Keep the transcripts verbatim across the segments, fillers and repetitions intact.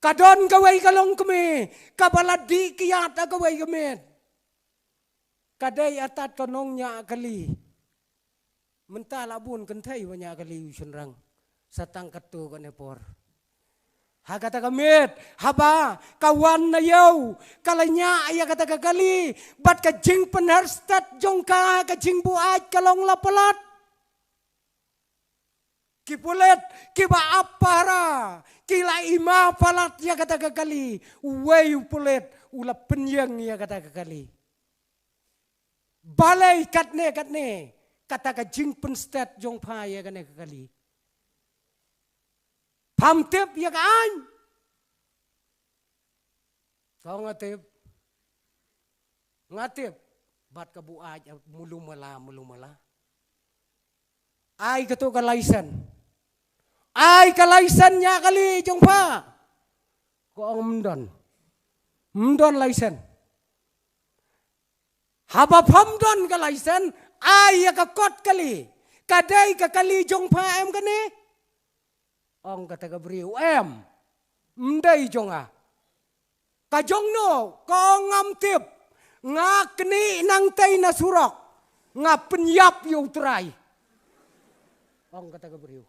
Ka don kawei ka longkmie kaba la dih kiad ha kawei ka miet. Ka dei atat ka nongñiah kali. Mynta la bun kynthei ba ñiah kali u shynrang. Sa tang katto kane por. Ha kata ka miet, haba ka wan na ïew, ka la ñiah ïa kata ka kali, bad ka jingpynher stet jong ka, ka jingbuaid ka long la palat. Ki pulit kiba ap pahara ki la i ma palat ïa kata ka kali. Uwei u pulit u la pynïeng ïa kata ka kali. Balei katne katne kata ka jingpynstet jong pha ïa kane ka kali? Pham tip ïa ka aiñ? Ko nga tip. Nga tip. Bad ka buaid, mulu mala, mulu mala. Ai kato ka license. Ai ka license ñiah kali jong pha. Ko ong ym don. Ym don license. Haba pham don ka license, ai ïa ka kot kali. Ka dei ka kali jong pha em kane? Ong kata ka briew, em. Ym dei jong nga. Ka jong no, ko ngam tip. Nga knieh nangtei na surok. Nga pynïap ïa u trai. Ong kata ka briew.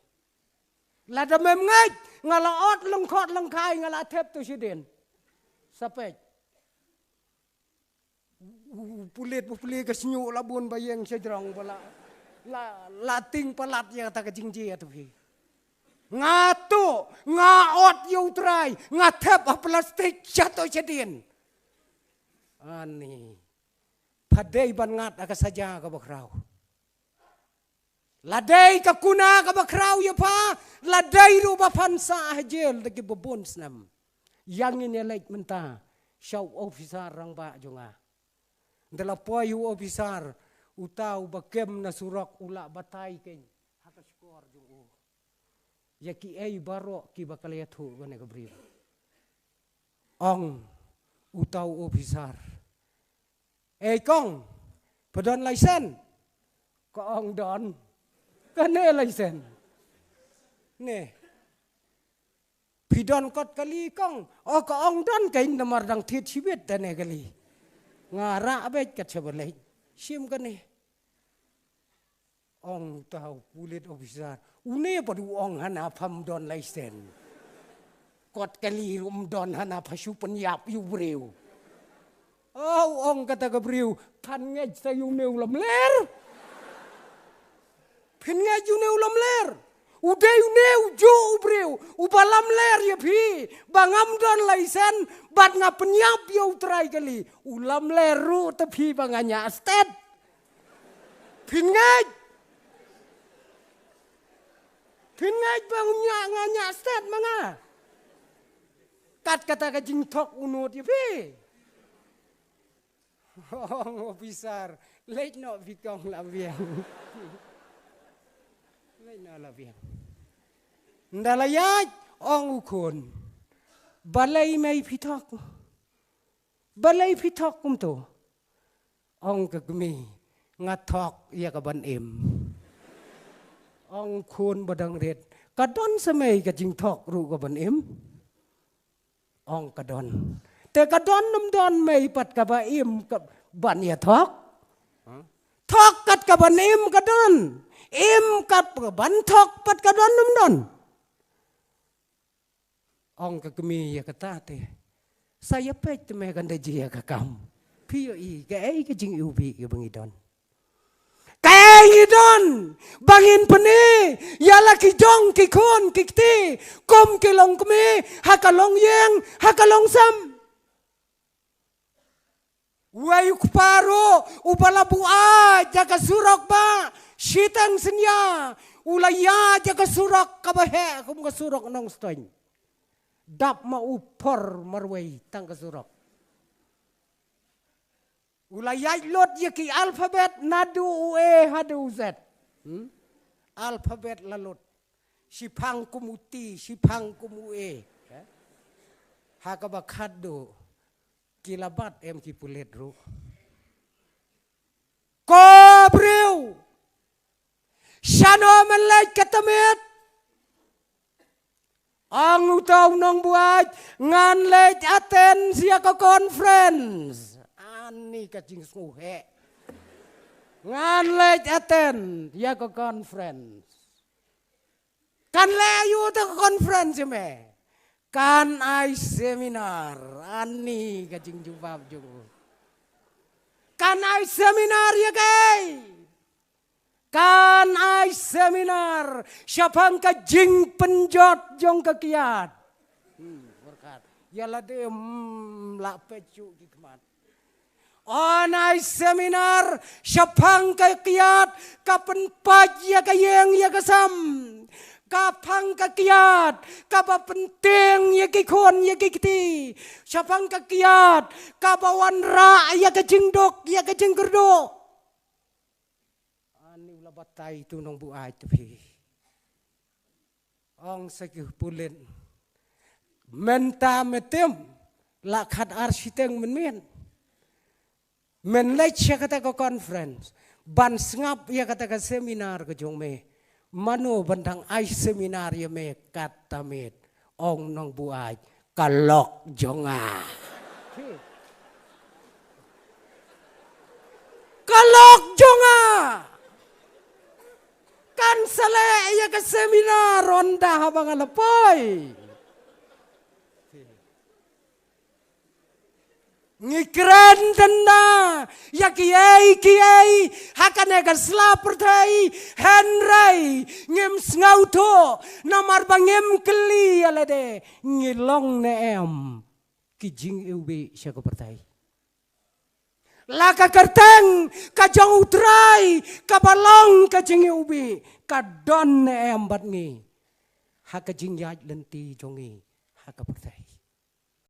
Lada mem ngeit, nga la ot lyngkhot lyngkhai, nga la thep to shadien. Sa peit. U, u, u pulit, u pulit ka shñiuh la bun ba ïeng sha jrong ba la, la, la ting palat ïa kata ka jingjia to phi. Nga to, nga ot ïa u trai, nga thep ha plastik sha to shadien. Ani. Pha dei ban ngat ha ka saja kaba khraw. La dei ka kuna kaba khraw ïa pha, la dei ruh ba phan sah ha jel da kiba bun snem. Ïa ngin ïa leit mynta sha u ophisar rangbah jong nga. Nda la poi u ophisar, uta uba kem na surok u la batai kein ha ka shkor jong u. Ïa kiei baroh kiba ka la ïathuh kane ka briew. Ong uta u ophisar. Ei kong, phi don license? Ka ong don. Kane license. Ne. Phi don kot kali kong? O ka ong don kein namar dang thied shibit tane kali. Nga rah beit kat shaba leit. Shim kane. Ong uta u pulit ophisar. Une pat u ong hana pham don license. Kot kali ruh ym don hana pha shu pynïap ïa u briew. O u ong kata ka briew. Phan ngeit sa ïa une u lamler. Phin ngeit ïa une u lamler. U dei une u juh u briew. Uba lamler ïa phi. Ba ngam don license. Bad nga pynïap ïa u trai kali. U lamler ruh te phi ba nga ñiah stet. Phin ngeit. Phin ngeit ba u ñiah nga ñiah stet ma nga. Kat kata ka jingthok u nud ïa phi. Ong ophisar, leit noh phi kong la biang. Leit noh la biang. Nda la ïaid, ong u khun. Balei mei phi thok? Balei phi thok kumto? Ong ka kmie, nga thok ïa ka ban im. Ong khun ba dang rit, ka don sa mei ka jingthok ruh ka ban im? Ong ka don. Te ka don ym don mei pat kaba im ka ban ïa thok? Thok kat ka ban im ka don. Im kat ka ban thok pat ka don ym don? Ong ka kmie ïa kata te. Sa ïa peit te me kan da jia ka kam. Phi ïohi kaei ka jingiwbih kaba ngi don. Kaei ngi don ba ngin pyni ïa la ki jong ki khun ki kti kum ki longkmie ha ka longïing ha ka longsem. Uwei u kpa ruh uba la buaid ïa ka surok ba shiteng synñia u la ïaid ïa ka surok kaba heh kum ka surok Nongstoiñ. Dap ma u por marwei tang ka surok. U la ïaid lut ïa ki alphabet naduh u A haduh u Z. Hmm? Alphabet la lut. Shiphang kum u T, shiphang kum u A. Eh? Ha kaba khatduh. Ki la bat em ki pulit ruh. Ko briew. Shano men leit ka tmiet? Ong uta u nongbuaid, ngan leit attend ïa ka conference. Ani ka jingsngewheh. Ngan leit attend ïa ka conference. Kan leh aïu te ka conference ïa me? Kan ai seminar. Ani ka jingjubab jong u. Kan ai seminar ïa kaei? Kan ai seminar shaphang ka jingpynjot jong ka kiad. Hmm, berkat. Ïa lade, hmm, la peit shuh ki khmat. Yn ai seminar shaphang ka kiad, ka pynpait ïa ka ïing ïa ka sem. Shaphang ka kiad, kaba pyntieng ïa ki khun ïa ki kti. Shaphang ka kiad, kaba wanrah ïa ka jingduk ïa ka jingkyrduh. Ani u la batai tu nongbuaid tu phi. Ong sa ki pulit. Mynta mynmiet la khatar shiteng mynmiet. Men leit sha kata ka conference ban sngap ïa kata ka seminar ka jong me. Mano ban dang ai seminar ïa me kata miet? Ong nongbuaid, ka lok jong nga. Ka lok jong nga. Kan sa leh ïa ka seminar ynda haba nga la poi. Ngi kren tang da ïa kiei kiei ha kane ka sla pyrthei, hynrei ngim sngewthuh namar ba ngim kylli ïa lade, ngi long ne em ki jingiwbih sha ka pyrthei. La ka kyrteng ka jong U Trai kaba long ka jingiwbih, ka don ne em bad ngi ha ka jingïaid lynti jong ngi ha ka pyrthei.